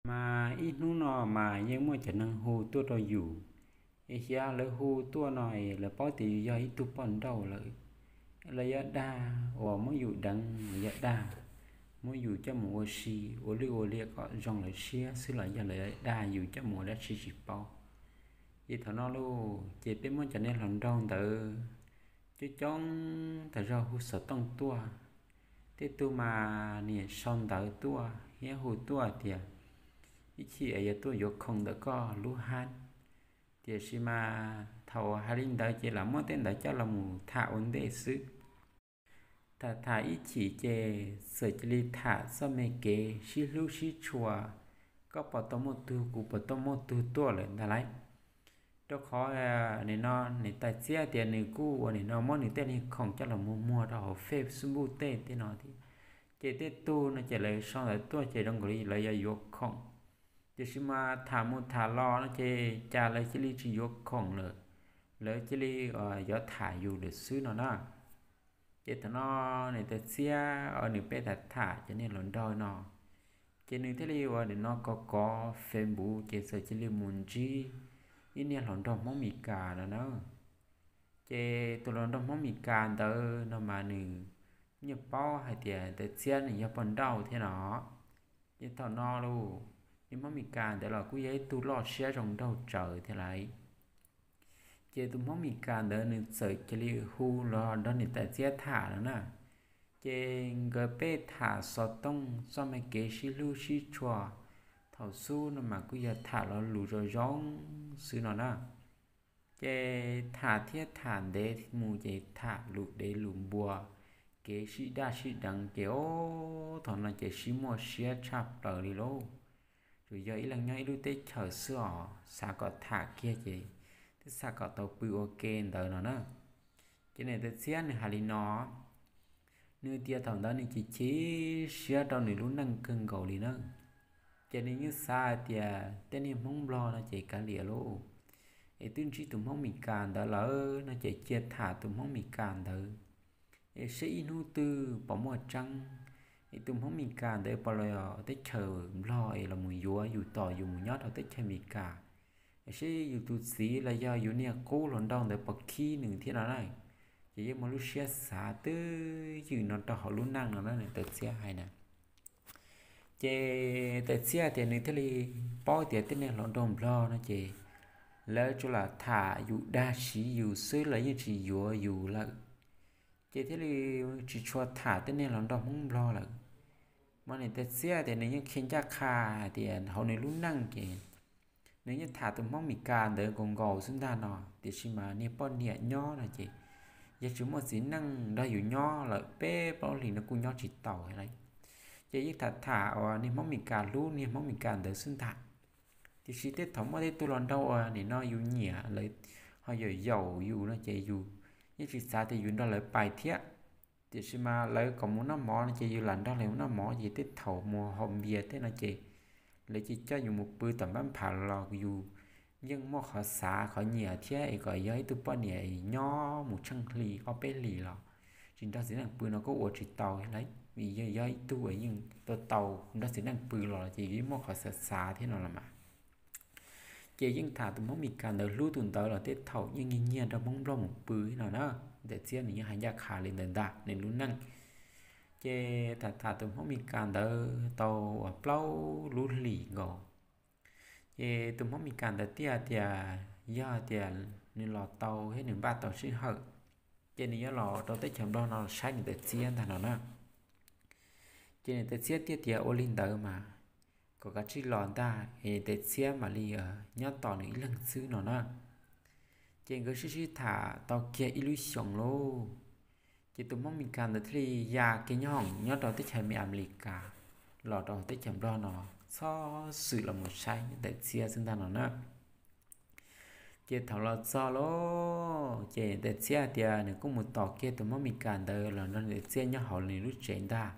Mas ib hnub no mas yeej muaj cov neeg hu tuaj rau yus, es xyov lawv hu tuaj no es lawv paub tias yus yog ib tug poj nrauj lawm, los yog dag uas muab yus deev, los yog dag muab yus coj mus ua si, ua lwj ua liam kom zoo lawv siab xwb, los yog lawv dag yus coj mus ua dab tsi tsis paub. Ces thaum no lauj, ces peb muab cov niag hluas nraug ntawd coob coob tas zog hu xov tooj tuaj. Tej tug mas niam sau ntawv tuaj thiab hu tuaj tias ib chim es yuav tuaj yuav khoom ntawm koj lub hab. Tiam sis mas thaum hais li ntawd ces lam muab tej ntawd coj los mus tham ua ntej xwb. Tham tham ib chim ces txawm cia li tham txoj me kev sib hlub sib tshua, koj puas tau muaj tug, kuv puas tau muaj tug tuaj lawm ntag lauj. Rau qhov nim no niam tais Txiab tias nws kuj ua nim no muab nws tej niag khoom coj los muag muag rau hauv Facebook tej tej no thiab. Ces tej tug no ces lawv sau ntawv tuaj ces zoo nkaus li lawv yuav yuav khoom. Tiam sis mas tham mus tham los no ces cas lawv cia li tsis yuav khoom lawm, lawv cia li yuav tham yus lawm xwb no na. Ces thaum no niam tais Txiab nws peb tham tham cov niag hluas nraug no, ces nws thiaj li ua nim no kov kov Facebook ces txawm cia li mus ntsib ib niag hluas nraug Hmoob Meskas no na. Ces tus hluas nraug Hmoob Meskas ntawd no mas nws yeej paub hais tias tais Txiab nws yog poj nrauj thiab no. Ces thaum no lauj, niag Hmoob Meskas ntawd los kuj yog ib tug loj siab zoo nraug tsawv thiab lauj. Ces tus Hmoob Meskas ntawd nws txawm cia li hu los nrog niam tais Txiab tham no na. Ces nkawd peb tham xov tooj txoj me kev sib hlub sib tshua thaum xub no mas kuj yog tham lo lus zoo zoo xwb no na. Ces tham thiab tham ntev mus ces tham lus dev lus npua, kev sib daj sib deev ces ob thaum no ces sib muaj siab tshaj plaws li lauj. Tsuas yog ib leeg nyob ib lub teb chaws xwb os, xav kom tham kiag ces twb xav kom tau pw ua ke ntawd no na. Ces niam tais Txiab nws hais li no, nws tias thaum ntawd nws chim chim siab rau nws lub neej kawg nkaus li na. Ces nws yeej xav hais tias tej niag Hmoob Nplog no ces kav liam lauj, es twb ntsib tus Hmoob Meskas ntawd lawm no ces cia tham tus Hmoob Meskas ntawd, es seb ib hnub twg puas muaj tseeb, es tus Hmoob Meskas ntawd puas los teb chaws Nplog es los mus yuav yus tos yus mus nyob rau teb chaws Amelikas, es seb yus tus txiv los yog yus niag qub hluas nraug ntawd puas khib nws thiab no na. Ces yeej muaj lub siab xav twj ywm no rau hauv lub neej no na, niam tais Txiab hais na. Ces tais Txiab tias nws thiaj li paub tias tej niag hluas nraug Nplog no ces lawv tsuas lam tham yus dag siv yus xwb, lawv yeej tsis yuav yus lawm. Ces thiaj li tsis tshua tham tej niag hluas nraug Hmoob Nplog lawm. Mas niam tais Txiab tias nws yeej qhia ncaj qha hais tias hauv nws lub neej ces nws yeej tham tus Hmoob Meskas ntawd nkaus nkaus xwb ntag no, tiam sis mas niag poj niam nyob no ces yog tsis muaj txiv neej nrog yus nyob lawm peb plaub hlis no kuj nyob tsis taus lawm. Ces yeej tham tham uas niag Hmoob Meskas hlub niag Hmoob Meskas ntawd xwb ntag. Tiam sis tej thaum muaj tej tug hluas nraug uas nim no yus nyiam lawv ho yaum yaum yus no ces yus yeej tsis xav tias yus nrog lawv pais thiab. Tiam sis mas lawv kom mus noj mov no ces yus lam nrog lawv mus noj mov, ces tej thaum mus haus npias tej no ces lawv cia coj yus mus pw tom npab npham los yus yeej muaj qhov xav qhov nyiam thiab, es kom yog ib tug poj niam nyob mus tsheej hli ob peb hlis los tsis nrog txiv neej pw no kuj ua tsis tau lawm, vim yog ib tug uas yeej tau tau nrog txiv neej pw los ces yeej muaj qhov xav xav thiab no los mas. Ces yeej tham tus Hmoob Meskas ntawd hlub tus ntawd los tej thaum yeej nyiag nyiag nrog Hmoob Nplog mus pw no na. Tais Txiab nws yeej hais ncaj qha li ntawd ntag nws lub neej. Ces tham tham tus Hmoob Meskas ntawd tau uas plaub lub hlis nkaus, ces tus Hmoob Meskas ntawd thiaj tias yog tias nws los tau thiab nws npaj tau sij hawm, ces nws yuav los rau teb chaws Nplog no saib niam tais Txiab ntag no na. Ces niam tais Txiab thiaj tias ua li ntawd mas kom kav tsij los ntag es niam tais Txiab mam li nyob tos nws ib leeg xwb no na. Ces nkawd sib sib tham tau kiag ib lub xyoos lauj, ces tus Hmoob Meskas ntawd thiaj li ya kiag nyob hoom nyob rau teb chaws Amelikas los rau teb chaws Nplog no txhob xwm los mus saib niam tais Txiab xwb ntag no na. Ces thaum los txog lauj, ces niam tais Txiab tias nws kuj mus tos kiag tus Hmoob Meskas ntawd los nrog niam tais Txiab nyob hauv nws lub tsev ntag.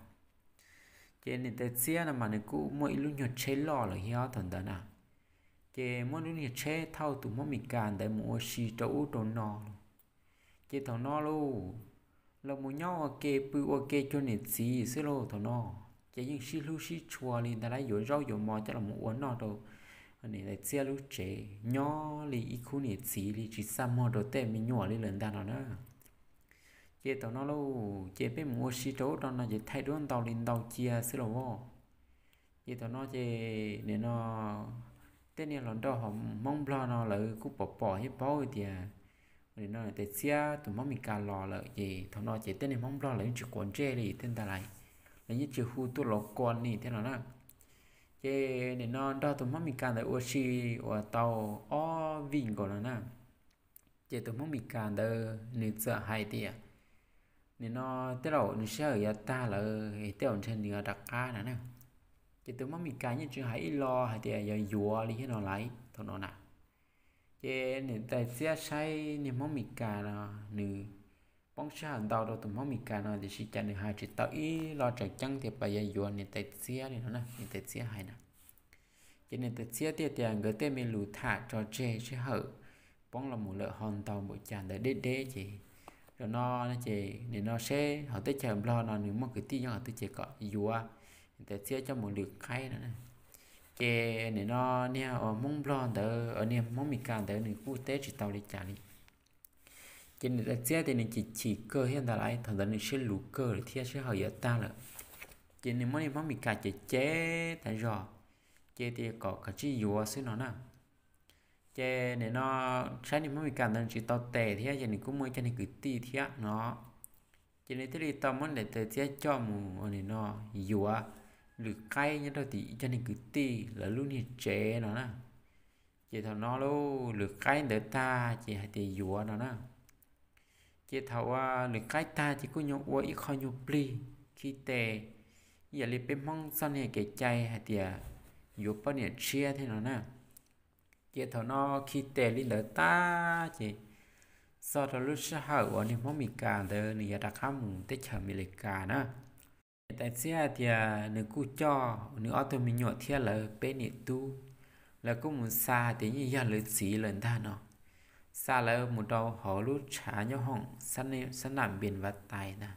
Ces niam tais Txiab no mas nws kuj muaj ib lub nyuag tsheb loj lawm thiab thaum ntawd na. Ces muab lub nyuag tsheb thauj tus Hmoob Meskas ntawd mus ua si rau ub rau no lauj. Ces thaum no lauj, los mus nyob ua ke pw ua ke cuag niam txiv xwb lauj thaum no. ces yeej sib hlub sib tshua li ntag lauj, yuav zaub yuav mov coj los ua noj rau niam tais Txiab lub tsev nyob li ib khub niam txiv li tsis xa muag rau tej me nyuam li lawm ntag no na. Ces thaum no lauj ces peb mus ua si rau ub rau no ces thaij duab ntau li ntau cia xwb los as. Ces thaum no ces nim no tej niag hluas nraug hauv Hmoob Nplog no lawv kuj pom pom thiab paub tias nim no niam tais Txiab tus Hmoob Mes Kas los lawm ces thaum no ces tej niag Hmoob Nplog lawv yeej tsis quav ntsej li thiab ntag lauj, lawv yeej tsis hu tuaj los kua ni thiab no na. Ces nim no nrog tus Hmoob Mes Kas ntawd ua si uas tau ob vij nkaus no na, ces tus Hmoob Mes Kas ntawd nws txawm hais tias nim no tej laus nws sij hawm yuav tag lawm, tej laus ntshe nws yuav rov qab no na. Ces tus Hmoob Mes Kas yeej tsis hais ib lo hais tias yog yuav li thiab no lauj thaum no na. Ces niam tais Txiab saib niag Hmoob Mes Kas no nws poob sij hawm ntau rau tus Hmoob Mes Kas no tiam sis cas nws hais tsis tau ib lo tseem ceeb tias puas yog yuav niam tais Txiab li no na, niam tais Txiab hais na. Ces niam tais Txiab thiaj tias nkawd tej me lus tham tso tseg sij hawm poob los mus lawm ho ntau npaum cas ntawd deb deb ces zaum no ces nim no seb hauv teb chaws Nplog no nws muaj kwv tij nyob qhov twg ces kom yuav niam tais Txiab coj mus lwm qaib no na. Ces nim no niag uas Hmoob Nplog ntawd, niag Hmoob Mes Kas ntawd nws kuj teb tsis tau li cas li. Ces niam tais Txiab tias nws chim chim kawg thiab ntag lauj, thaum ntawd nws siab luv kawg lawm thiab sij hawm yuav tag lawm. Ces nws muab niag Hmoob Mes Kas cem cem tas zog, ces tias kom kav tsij yuav xwb no na. Ces nim no saib niag Hmoob Mes Kas ntawd tsis tau tes thiab ces nws kuj muaj ib co niag kwv tij thiab no. Ces nws thiaj li tau muab niam tais Txiab coj mus ua nim no yuav lwm qaib nyob rau tim ib co niag kwv tij lawv lub niag tsev no na. Ces thaum no lauj lwm qaib ntawd tag ces hais tias yuav no na. Ces thaum uas lwm qaib tag ces kuj nyuag ua ib qho nyuag plig khi tes, ib yam li peb Hmoob txoj niag kev cai hais tias yuav poj niam tshiab thiab no na. Ces thaum no khi tes li ntawd tag ces txog rau lub sij hawm uas niag Hmoob Mes Kas ntawd nws yuav rov qab mus teb chaws Amelikas na. Niam tais Txiab tias nws kuj coj nws ob tug me nyuam thiab lawv peb niam tub, lawv kuj mus xa hais tias yeej yog lawv txiv lawm ntag no, xa lawv mus rau hauv lub tshav nyob hoom xab nam npias vav tais ntag.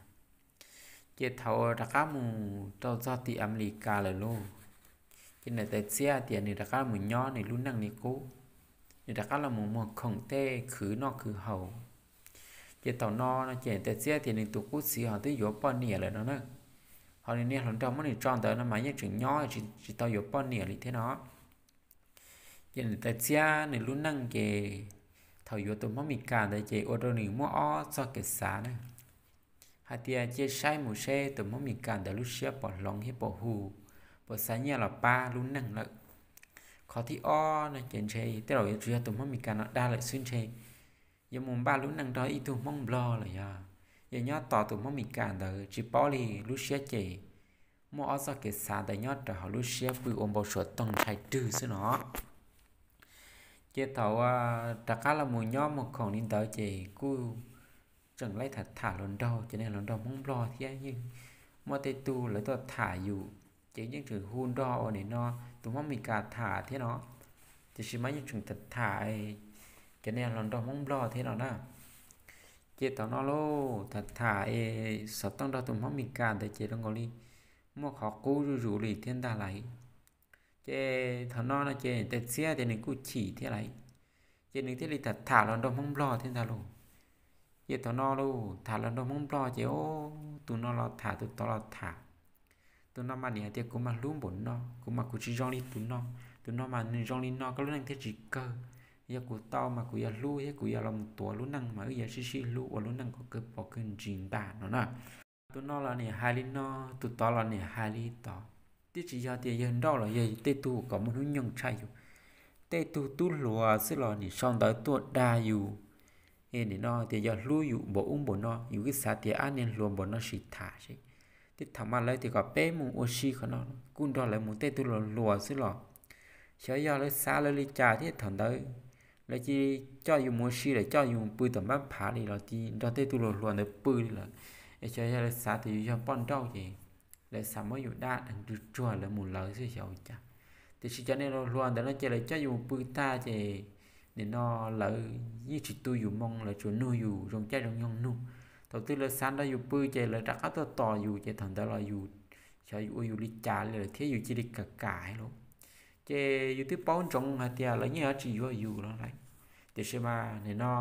Ces thaum rov qab mus rau txog tim Amelikas lawm lauj, ces niam tais Txiab tias nws rov qab los nyob nws lub neej li qub, nws rov qab los mus muag khoom tej khwv noj khwv haus. Ces thaum no no ces niam tais Txiab tias nws tus qub txiv ho twb yuav poj niam lawm no na, ho nws niag hluas nraug muab nws tso ntawd no mas yeej tseem nyob tsis tau yuav poj niam li thiab no. Ces niam tais Txiab nws lub neej ces thaum yuav tus Hmoob Mes Kas ntawd ces ua rau nws muaj ob txoj kev xav na, hais tias cia saib mus seb tus Hmoob Mes Kas ntawd lub siab puas hloov thiab puas hu, puas xa nyiaj los pab lub neej lawm. Qhov thib ob no ces ntshe tej zaum yuav tsum yog tus Hmoob Mes Kas no dag lawm xwb ntshe yuav mus npaj lub neej nrog ib tug Hmoob Nplog lawm yog, yog nyob tos tus Hmoob Mes Kas ntawd tsis paub li lub siab ces muaj ob txoj kev xav ntawd nyob rau hauv lub siab pw ua npau suav toog ntshai rwg xwb no. Ces thaum rov qab los mus nyob muag khoom li ntawd ces kuj tseem laib tham tham hluas nraug, ces niag hluas nraug Hmoob Nplog thiab yeej muaj tej tug lawv tuaj tham yus, ces yeej tseem hu nrog ua nim no tus Hmoob Mes Kas tham thiab no. Tiam sis mas yeej tseem tham tham cov niag hluas nraug Hmoob Nplog thiab no na. Ces thaum no lauj tham tham es xov tooj nrog tus Hmoob Mes Kas ntawd ces zoo nkaus li muaj qhov qub zuj zus li thiab ntag lauj. Ces thaum no no ces niam tais Txiab tias nws kuj chim thiab lauj, ces nws thiaj li tham tham hluas nraug Hmoob Nplog thiab ntag lauj. Ces thaum no lauj tham hluas nraug Hmoob Nplog ces tus no los tham tus tod los tham. Tus no mas nim hais tias kuv mas hlub npaum no, kuv mas kuv tsis zoo li tus no, tus no mas nws zoo li no koj lub neej thiaj tsis kawg. Yog kuv tau mas kuv yuav hlub thiab kuv yuav los mus tuav lub neej mas wb yuav sib sib hlub ua lub neej kom kawg pov kawg ntsis ntag no na. Tus no los nim hais li no, tus tod los nim hais li tod. Twb tsis yog tias yawg nrauj los yog tej tug kom muaj hnub nyoog tshaj yus, tej tug tub hluas xwb los nim sau ntawv tuaj dag yus. Es nim no tias yog hlub yus npaum ub npaum no, yus kuj xav tias ab niag hluas npaum no sim tham seb. Tej thaum mas lawv tias kom peb mus ua si qhov no, kuj nrog lawv mus tej tug hluas hluas xwb los xyov yog lawv xav lawv li cas thiab thaum ntawd lawv cia coj yus mus ua si lawm coj yus mus pw tom npab phav li los cia nrog tej tug hluas hluas ntawd pw li lawm. Es xyov yog lawv xav tias yus yog poj nrauj ces lawv xav muab yus dab deev tsuag tsuag lawv mus lawv xwb xyov ua cas. Tiam sis cov niag hluas hluas ntawd no ces lawv coj yus mus pw tag ces nim no lawv yeej tsis tu yus moo, lawv tsuas nug yus zoo caij zoo nyoog nug. Thaum twg lawv xav nrog yus pw ces lawv rov qab tuaj tos yus ces thaum ntawd los yus xyov yus ua yus li cas li lawm thiab yus cia li kam kam lawm. Ces yus twb paub ntsoov hais tias lawv yeej yuav tsis yuav yus los lawm, tiam sis mas nim no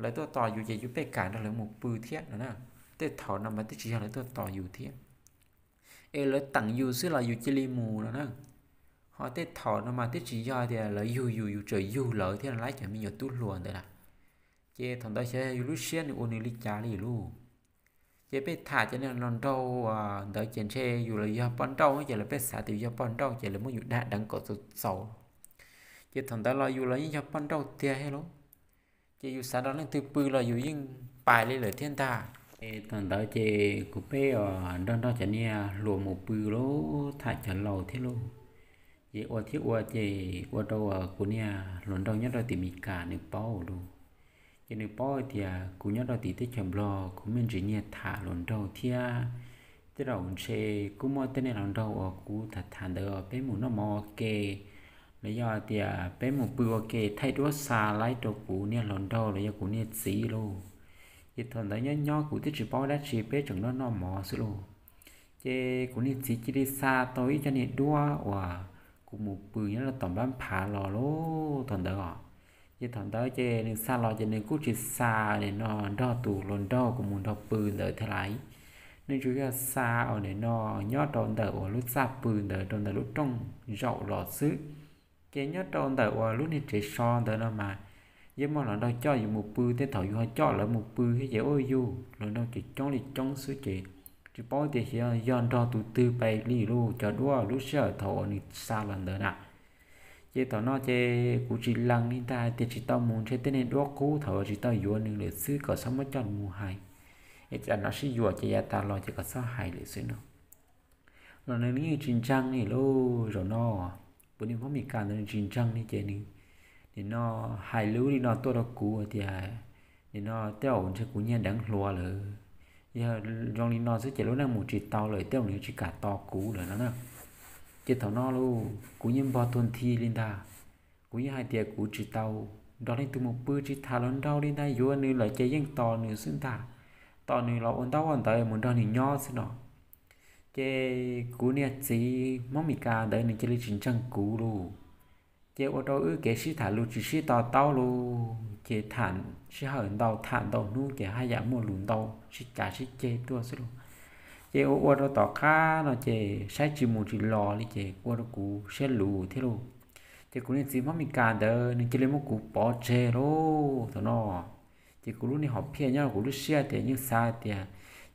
lawv tuaj tos yus ces yus pheej kam nrog lawv mus pw thiab no na. Tej thaum no mas twb tsis yog lawv tuaj tos yus thiab, es lawv teem yus xwb los yus cia li mus no na. Ho tej thaum no mas twb tsis yog tias lawv yug yus, yus txawm yug lawv thiab no lawm, cov me nyuam tub hluas ntawd na. Ces thaum ntawd xyov yog yus lub siab nws ua nws li cas li lawm. Ces peb tham cov niag hluas nraug ntawd ces ntshe yus los yog poj nrauj ces lawv pheej xav tias yus yog poj nrauj ces lawv muab yus dag deev kom txaus txaus. Ces thaum ntawd los yus los yeej yog poj nrauj tiag thiab lauj. Ces yus xav nrog leej twg pw los yus yeej pais li lawm thiab ntag. Ces thaum ntawd ces kuv pheej nrog nrog cov niag hluas mus pw lauj, tham cov laus thiab lauj. Ces ua thiab ua ces ua rau kuv niag hluas nraug nyob rau tim Meskas nws paub lauj. Ces nws paub hais tias kuv nyob rau tim teb chaws Nplog kuv me ntsis niag tham hluas nraug thiab. Tej zaum ntshe kuj muaj tej niag hluas nraug uas kuv tham tham ntawd peb mus noj mov ua ke, los yog tias peb mus pw ua ke thaij duab xa laib rau kuv niag hluas nraug los yog kuv niag txiv lauj. Ces thaum ntawd nyob nyob kuv twb tsis paub dab tsi, peb tseem noj noj mov xwb lauj. Ces kuv niag txiv cia li xa tau ib co niag duab uas kuv mus pw nyob rau tom npab phav los lauj thaum ntawd os. Ces thaum ntawd ces nws xa los ces nws kuj tsis xa nim no nrog tus hluas nraug kuv mus nrog pw ntawd thiab lauj. Nws tsuas yog xa uas nim no nyob rau ntawm uas lub txaj pw ntawd rau ntawm lub rooj zaum los xwb. Ces nyob rau ntawm uas lub niag tsev so ntawd no mas yeej muaj hluas nraug coj yus mus pw, tej thaum yus ho coj lawv mus pw thiab ces ua yus hluas nraug ces coob li coob xwb ces tsis paub tias xyov yog nrog tus twg pais li lauj, cov duab lub sij hawm thaum uas nws xa los ntawd na. Ces thaum no ces kuv tsis lees li ntag, tias tsis tau mus ntshe tej niag duab qub thaum uas tsis tau yuav nws lawm xwb kom txhob muab coj mus hais. Es cas no sib yuam ces yav tas los ces kom txhob hais lawm xwb no. Los nws yeej tsis ntseeg li lauj. Zaum no kuv niag Hmoob Mes Kas ntawd nws tsis ntseeg li ces nws nim no hais lus li no tuaj rau kuv tias nim no tej zaum ntshe kuv nyiag deev hluas lawm. Yog zoo li no xwb ces lub neej mus tsis tau lawm, tej zaum nws tsis kam tos kuv lawm no na. Ces thaum no lauj kuv yeej npog tuag nthi li ntag. Kuv yeej hais tias kuv tsis tau nrog leej twg mus pw, tsis tham hluas nraug li ntag, yuav nws lawm ces yeej tos nws xwb ntag. Tos nws los ua ntaub ua ntawv mus nrog nws nyob xwb no. Ces kuv niag txiv Hmoob Mes Kas ntawd nws cia li tsis ntseeg kuv lauj. Ces ua rau wb kev sib tham lus tsis sib to taub lauj. Ces tham sij hawm ntau, tham ntau hnub ces haj yam muaj lus ntau sib cav sib ceg tuaj xwb lauj. Ces ua ua rau tom qab no ces saib tsis mus tsis los li ces ua rau kuv siab luv thiab lauj. Ces kuv niag txiv Hmoob Mes Kas ntawd nws cia li muab kuv pov tseg lauj thaum no. Ces kuv lub niag hom phiaj nyob rau kuv lub siab tias yeej xav tias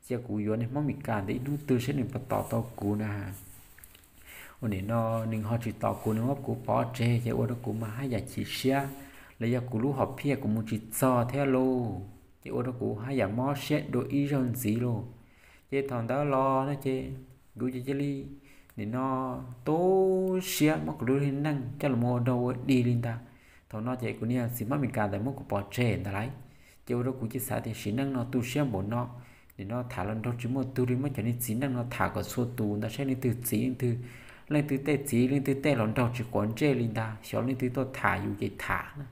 cia kuv yuav niag Hmoob Mes Kas ntawd ib hnub twg saib nws puas tos tau kuv na. Ua nim no nws ho tsis tos kuv, nws muab kuv pov tseg ces ua rau kuv mas haj yam chim siab, los yog kuv lub hom phiaj kuv mus tsis txog thiab lauj. Ces ua rau kuv haj yam mob siab dua ib zaug ntxiv lauj. Ces thaum ntawd los no ces kuv cia li nim no tu siab muab kuv lub neej coj los ua nrog ua dig li ntag. Thaum no ces kuv niag txiv Hmoob Mes Kas ntawd muab kuv pov tseg ntag lauj. Ces ua rau kuv cia xav tias sim neej no tu siab npaum no, nim no tham hluas nraug tsis muaj tug li, muab cov niag txiv neej no tham kom txhua tus ntag saib leej twg txiv leej twg, leej twg tej txiv leej twg tej hluas nraug tsis quav ntsej li ntag, xyov leej twg tuaj tham yus ces tham na.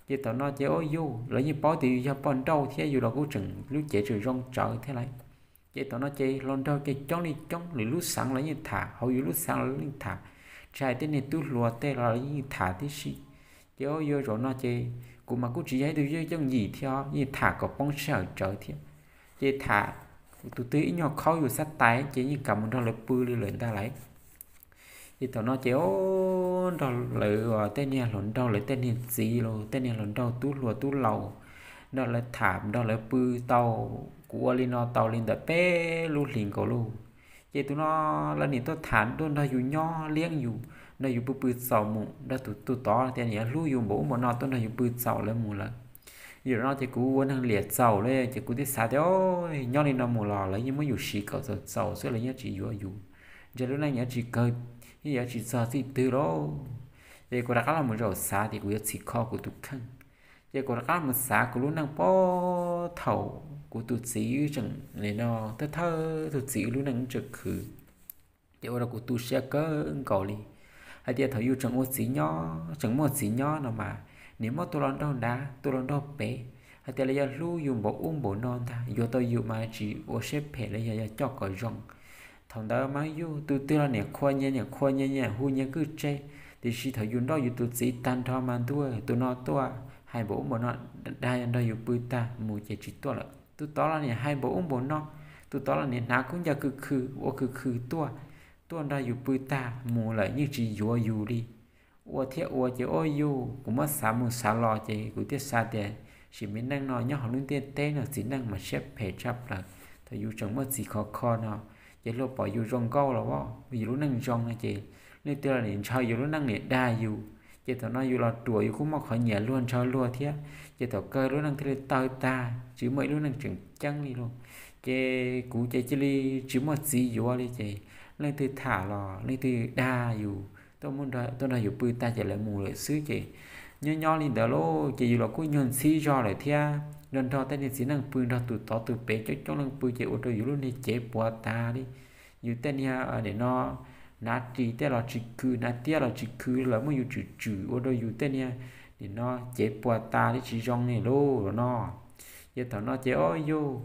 Ces thaum no ces ua yus lawv yeej paub tias yus yog poj nrauj thiab yus los kuj tseem lub cev tseem zoo tsawv thiab lauj. Ces thaum no ces hluas nraug ces coob li coob, lwm lub xeev los yeej tham, hauv yus lub xeev los yeej tham, tsis hais tej niag tub hluas tej los yeej tham tib si. Ces ua yus zaum no ces kuv mas kuj tsis yog ib tug yooj yooj yim thiab, yeej tham kom poob sij hawm tsawv thiab. Ces tham tus twg ib nyuag khaub yus xab tais ces yeej kam mus nrog lawv pw li lawm ntag lauj. Ces thaum no ces nrog lawv tej niag hluas nraug, lawv tej niag txiv los tej niag hluas nraug tub hluas tub laus, nrog lawv tham nrog lawv pw tau, kuv ua li no tau li ntawm peb lub hlis nkaus lauj. Ces tus no lawv nim tuaj tham tuaj nrog yus nyob liab yus, nrog yus pw pw txaus mus, nrog tus tus tod tias nws hlub yus npaum ub npaum no tuaj nrog yus pw txaus lawv mus lawm. Yam no ces kuv ua neeg liam txaus lawm ces kuv thiaj xav tias nyob li no mus los lawv yeej muab yus siv kom txaus txaus xwb, lawv yeej tsis yuav yus, ntshe lub neej yuav tsis kawg, yeej yuav tsis txog txij twg lauj. Ces kuv rov qab los mus zaum xav tias kuv yuav txhim kho kuv tus kheej. Ces kuv rov qab mus xav kuv lub neej puag thaum kuv tus txiv wb tseem, no, thawj thawj tus txiv wb lub neej wb tseem khwv. Ces ua rau kuv tu siab kawg nkaus li, hais tias thaum yus tseem ua txiv nyob, tseem muaj txiv nyob no mas, nim muab tus hluas nraug nrad tus hluas nraug pem, hais tias lawv yuav hlub yus npaum ub npaum no ntag, yuav tau yus mas tsis ua siab phem los yog coj kom zoo. Thaum ntawd mas yus tus twg los niam qhua nyias, niam qhua nyias, niam hu nyias kwj tse. Tiam sis thaum yus nrauj yus tus txiv tag nrho mas ntuj, tus no tuaj hais npaum ub npaum no, dag nrog yus pw tag mus ces tsis tuaj lawm. Tus tod los niam hais npaum ub npaum no, tus tod los niam hnav khaub ncaws khw khw, ua khw khw tuaj, tuaj nrog yus pw tag mus lawm yeej tsis yuav yus li. Ua thiab ua ces ua yus, kuv muab xav mus xav los ces kuv thiaj xav tias sim me neej no nyob hauv lub ntiaj teb no txiv neej mas siab phem tshaj plaws. Thaum yus tseem muaj txiv khov kho no ces luag pom yus zoo nkauj los as, yus lub neej zoo no ces leej twg los niam ntshaw yus lub neej, niam dag yus. Ces thaum no yus los ruam yus kuj muaj qhov nyiam luag ntshaw luag thiab, ces thaum kawg lub neej thiaj li tawg tag, tsis muaj ib lub neej tseem ceeb li lauj. Ces kuv ces cia li tsis muaj txiv yuav li ces leej twg tham los leej twg dag yus, tuaj nrog yus pw tag ces lawv mus lawm xwb ces nyob nyob li ntawd lauj ces yus los kuj nyuag ntxhib zog lawm thiab, nrog nrog tej niag txiv neej pw, nrog tus tod tus pem coob coob leej pw ces ua rau yus lub niag cev puas tas li. Yus tej niag nim no hnav ris tej los tsis khw, hnav tiab los tsis khw, lawv muab yus tswm tswm ua rau yus tej niag nim no cev puas tas li tsis zoo li lauj no. Ces thaum no ces o yus,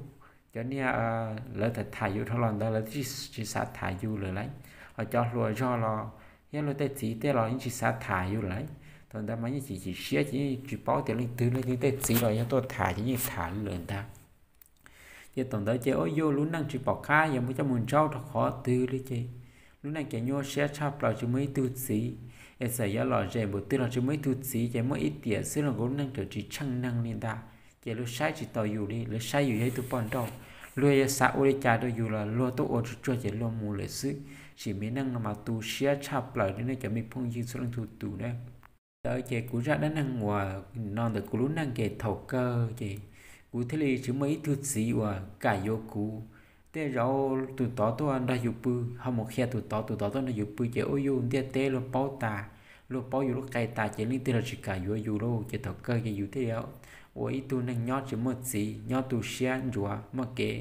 cov niag lawv tham tham yus dhau los ntawd lawv tsis xav tham yus lawm lauj, ho cov hluas zog los thiab luag tej txiv tej los yeej tsis xav tham yus lawm. Thaum ntawd mas yeej chim chim siab ces yeej tsis paub tias leej twg, leej twg tej txiv los yog tuaj tham ces yeej tham lawm ntag. Ces thaum ntawd ces o yus lub neej tsis pom qab yuav muab coj mus ntsaub rau qhov twg li ces lub neej ces nyuaj siab tshaj plaws tsis muaj ib tug txiv. Es txawm yuav lom zem npaum twg los tsis muaj ib tug txiv ces muaj ib tiam xwb los kuv lub neej txawm tsis tsheej neeg li ntag. Ces luag saib tsis taus yus li, luag saib yus yog ib tug poj nrauj, luag yuav xav ua li cas rau yus los luag tuaj ua tsuag tsuag ces luag mus lawm xwb. Sim me neej no mas tu siab tshaj plaws li nej cov me phooj ywg txhua leej txhua tus na. Ntawd ces kuv zaj dab neeg uas no ntawm kuv lub neej ces thaum kawg ces kuv thiaj li tsis muaj ib tug txiv uas kam yuav kuv. Tej zaum tus tod tuaj nrog yus pw, ho mus qhia tus tod, tus tod tuaj nrog yus pw ces ua yus ntiaj teb luag paub tas, luag paub yus lub qe tas ces leej twg los tsis kam yuav yus lauj. Ces thaum kawg ces yus thiaj li ua ib tug neeg nyob tsis muaj txiv, nyob tu siab ntsuav, muaj kev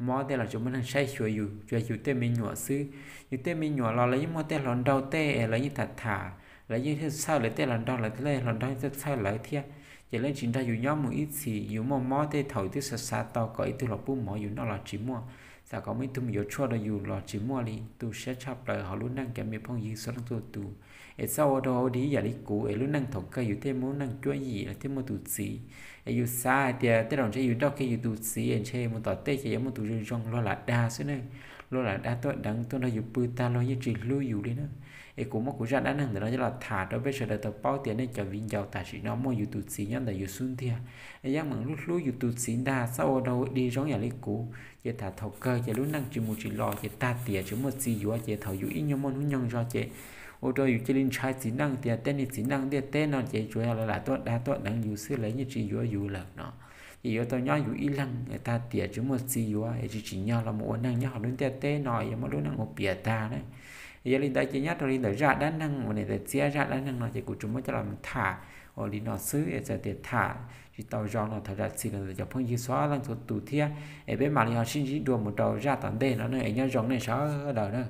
mob tej los tsis muaj neeg saib xyuas yus, tsuas yus tej me nyuam xwb. Yus tej me nyuam los lawv yeej muaj tej hluas nraug tej es lawv yeej tham tham, lawv yeej txhawj lawv tej hluas nraug, lawv tej hluas nraug txhawj txhawj lawv thiab. Ces lawv tsis nrog yus nyob mus ib txhis, yus muaj mob tej thaum twb xav xav tau kom ib tug los pub mov yus noj los tsis muaj, xav kom muaj ib tug me yuav tshuaj rau yus los tsis muaj li. Tu siab tshaj plaws hauv lub neej cov me phooj ywg txhua leej txhua tus. Es txhob ua rau ua dig ib yam li kuv es lub neej thaum kawg yus thiaj muaj lub neej cuab yim los thiaj muaj tus txiv. Es yus xav hais tias tej zaum ntshe yus nrauj kiag yus tus txiv es ntshe mus tom tej ces yuav muaj tus zoo zoo, luag lam dag xwb ne. Luag lam dag tuaj deev tuaj nrog yus pw tag luag yeej tsis hlub yus li na. Es kuv muab kuv zaj dab neeg ntawm no coj los tham rau peb sawv daws tau paub tias nej cov viv ncaus tam sim no muaj yus tus txiv nyob ntawm yus xub ntiag, es yeej meem hlub hlub yus tus txiv ntag, txhob ua rau ua dig zoo yam li kuv. Ces tham thaum kawg ces lub neej tsis mus tsis los ces tag tiam tsis muaj txiv yuav ces thaum yus ib nyuag muaj hnub nyoog zog ces ua rau yus cia li ntshai txiv neej tias tej niag txiv neej ntiaj teb no ces tsuas yog lawv lam tuaj dag tuaj deev yus xwb, lawv yeej tsis yuav yus lawm no. Ces yuav tau nyob yus ib leeg tag tiam tsis muaj txiv yuav es tsis tsim nyog los mus ua neeg nyob hauv lub ntiaj teb no, yuav muaj lub neej ua piam tag na. Yog li ntawd ces nyob rau li ntawm zaj dab neeg uas niam tais Txiab zaj dab neeg no ces kuv tsuas muab coj los tham ua li no xwb es txawm tias tham tsis tau zoo no thov zam txim los ntawm cov phooj ywg txhua leej txhua tus thiab. Es peb mam li ho sib ntsib dua mus rau zaj tom ntej no na, es nyob zoo nej sawv daws na.